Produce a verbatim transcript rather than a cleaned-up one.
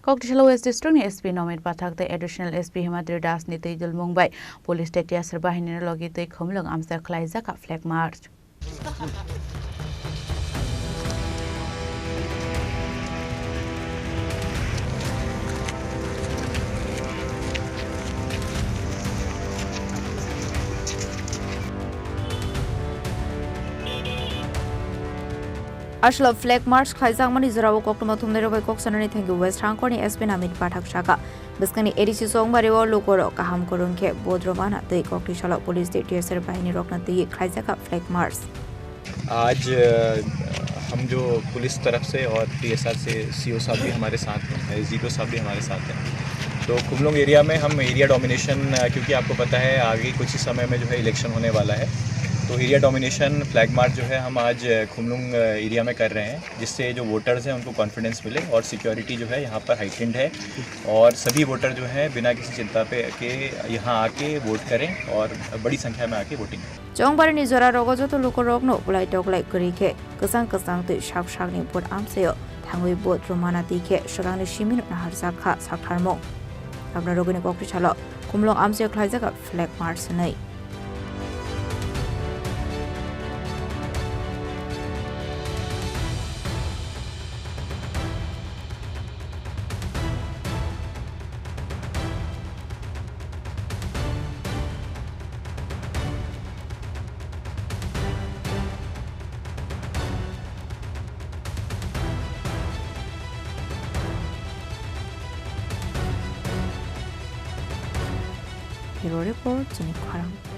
Koktisalo West District ni S P Nomit Pathak tei Additional S P Himadri Das ni twi dulmung bai police tei T S R bahini no logi twi Khumlwng amchai khlaijak flag march. Aswk flag march khaijakmani jorao koktwma thumnairok bai kok sanani thangwi West Rangkhorni S P Namit Pathak saka. Bwskangni A D C Chongbario lukorok kaham kwrwng khe vote rwmana twi koktisalo police tei T S R bahinirokno twiwi khlaijak flag march. आज, अ, हम जो पुलिस तरफ से और T S R से C O साहब भी हमारे साथ हैं, S D P O साहब भी हमारे साथ हैं। तो खुमलोंग एरिया में हम एरिया डोमिनेशन, अ, क्योंकि आपको पता है आगे कुछ ही समय में जो है इलेक्शन होने वाला है, तो एरिया डोमिनेशन फ्लैग मार्च जो है हम आज, अ, खुमलोंग, अ, एरिया में कर रहे हैं, जिससे जो वोटर्स हैं उनको कॉन्फिडेंस मिले और सिक्योरिटी जो है यहाँ पर हाइटेंड है और सभी वोटर जो है बिना किसी चिंता पे के यहाँ आके वोट करें और बड़ी संख्या में आके वोटिंग करें। Chongbarini jora rogo joto lukurokno bulai toklai kwrwi khe kwchang kwchang twi sak sakni vote amchaio thangwi vote rwmana twi khe swkangni simino naharjak kha saktharmung. Aboni rogwini kokri salo Khumlwng amchaio khlaijak flag march hwnwi. Bureau Report, chini khorang.